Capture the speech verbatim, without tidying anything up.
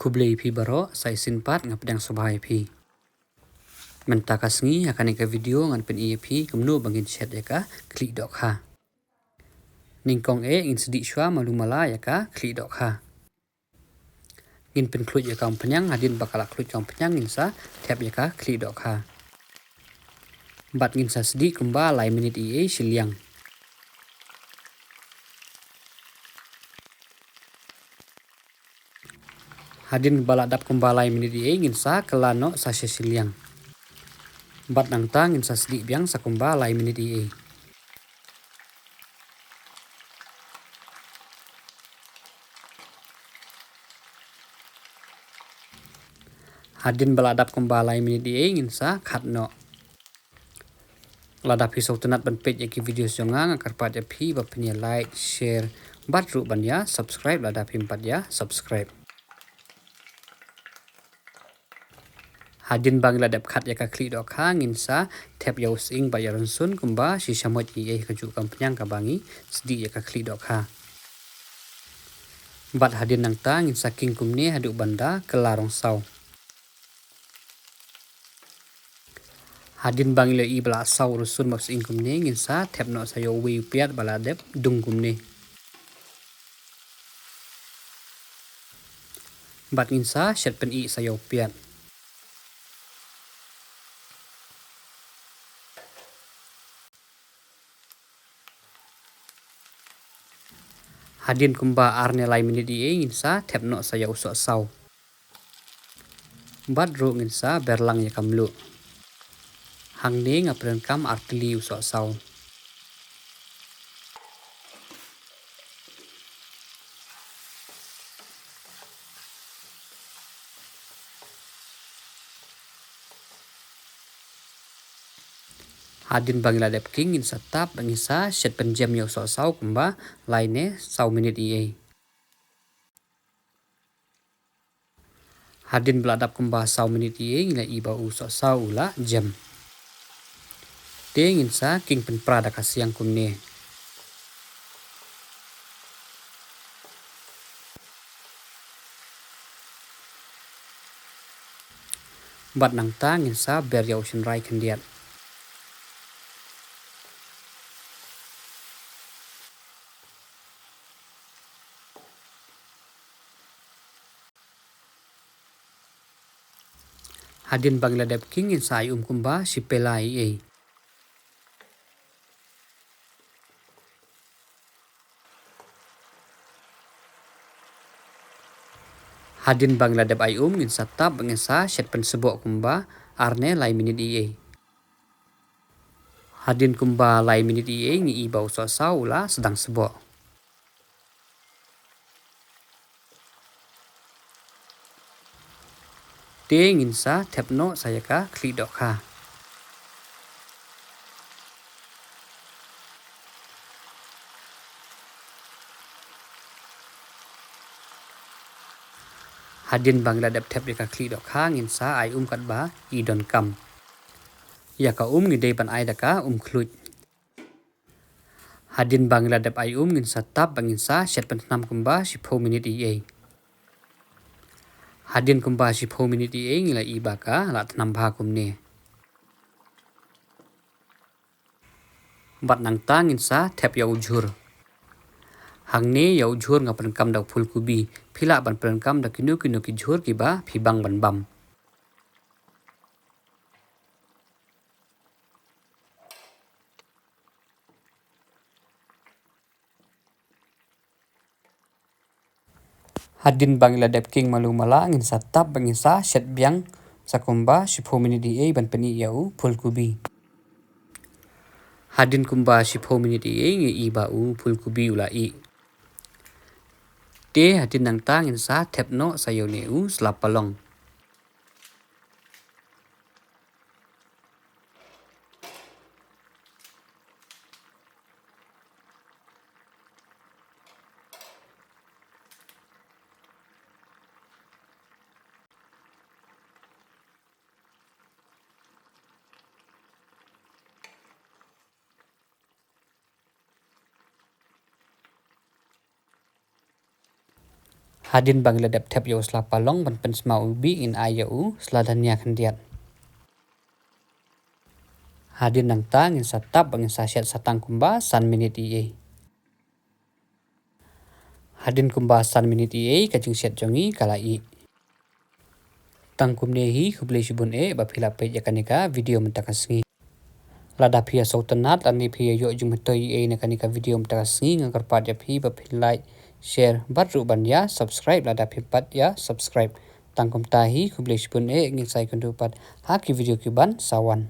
Khublei ïa phi baroh, sa shisien pat nga pdiang sngewbha ïa phi. Mynta ka sngi ha kane ka video ngan pyni ïa phi kumno ba ngin shet ïa ka khlieh dohkha. Nyngkong eh ngin sdieh shuwa malu mala ïa ka khlieh dohkha. Ngin pynkhluit ïa ka umphniang, hadien ba ka la khluit ka umphniang ngin sa thep ïa ka khlieh dohkha. Bad ngin sa sdieh kumba lai minit ïa ei shiliang. Hadien ba la dap kumba lai minit ïa ei ngin sa kylla noh sa shi shiliang. Bad nangta ngin sa sdieh biang sa kumba lai minit ïa ei. Hadien ba la dap kumba lai minit ïa ei ngin sa khat noh. Lada phi sngewtynnat ban peit ïa ki video jong nga, nga kyrpad ïa phi ba phin ïa like, share bad ruh ban ïa subscribe lada phim pat ïa subscribe. Hadien ba ngi la dep khat ïa ka khlieh dohkha ngin sa thep ïa u sying bad ïa u rynsun kumba shi shamoit ïa ei ha kajuh ka umphniang kaba ngi sdieh ïa ka khlieh dohkha. Bad hadien nangta ngin sa king kumne haduh ban da kylla rong saw. Hadien ba ngi la ïohi ba la saw u rynsun bad u sying kumne ngin sa thep noh sa ïa uwei u piat ba la dep dung kumne. Bad ngin sa shet pynih sa ïa u piat. Hadien kumba ar ne lai minit ïa ei ngin sa thep noh sa ïa u sohsaw. Bad ruh ngin sa ber lang ïa ka mluh. Hangne nga pyndonkam ar tylli u sohsaw. Hadien ba ngi la dep king ngin sa tap bad ngin sa shet pynjem ïa u sohsaw kumba lai ne saw minit ïa ei. Hadien ba la dap kumba saw minit ïa ei ngi la ïohi ba u sohsaw u la jem. Te ngin sa king pynpra da ka siang kumne. Bad nangta ngin sa ber ïa u shynrai khyndiat. Hadien ba ngi la dep king ngin sa ai um kumba shi pela ïa ei. Hadien ba ngi la dep ai um ngin sa tap bad ngin sa shet pynsboh kumba ar ne lai minit ïa ei. Hadien kumba lai minit ïa ei ngi ïohi ba u sohsaw u la sdang sboh. Te ngin sa thep noh sa ïa ka khlieh dohkha. Hadien ba ngi la dep thep ïa ka khlieh dohkha ngin sa ai um katba i donkam. Ïa ka um ngi dei ban ai da ka um khluit. Hadien ba ngi la dep ai um ngin sa tap bad ngin sa shet pynthnam kumba shiphew minit ïa ei. Hadien kumba shiphew minit ïa ei ngi la ïohi ba ka la thnam bha kumne. Bad nangta ngin sa thep ïa u jhur. Hangne ïa u jhur nga pyndonkam da u phulkubi, phi lah ban pyndonkam da kino kino ki jhur kiba phi bang ban bam. Hadien ba ngi la dep king malu mala ngin sa tap bad ngin sa shet biang sa kumba shiphew minit ïa ei ban pynih ïa u phulkubi. Hadien kumba shiphew minit ïa ei ngi ïohi ba u phulkubi u la ih. Te hadien nangta ngin sa thep noh sa ïa une u slap palong. Hadien ba ngi la dep thep ïa u sla palong ban pynsma u bih, ngin ai ïa u sla dhania khyndiat. Hadien nangta ngin sa tap bad ngin sa shet sa tang kumba san minit ïa ei. Hadien kumba san minit ïa ei, ka jingshet jong ngi ka la ih. Tang kumne hi, khublei shibun eh ba phi la peit ïa kane ka video mynta ka sngi. Lada phi ïa sngewtynnat lane phi ïa ïoh jingmyntoi ïa ei na kane ka video mynta ka sngi, nga kyrpad ïa phi ba phin like, share bad ruh ban ïa subscribe lada phim pat ïa subscribe. Tang kumta hi, khublei shibun eh, ngin sa ïakynduh pat ha ki video ki ban sa wan.